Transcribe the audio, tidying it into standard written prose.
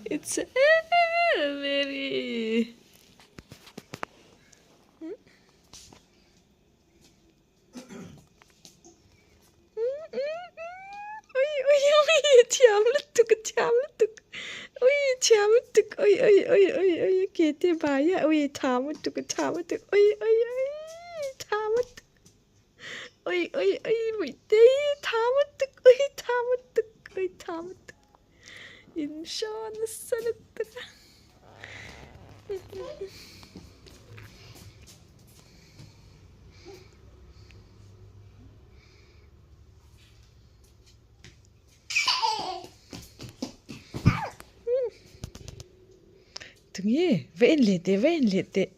It's very Ui ui ui thiam lutuk a thiam lutuk ui thiam lutuk ui ui ui ui ui a ke te bai a ui tha lutuk a tha lutuk ui ui ui tha lutuk ui ui ui bawihte tha lutuk ui tha lutuk ui tha lutuk in hraw nasa lutuk a. Tunge va en leh teh va en leh teh.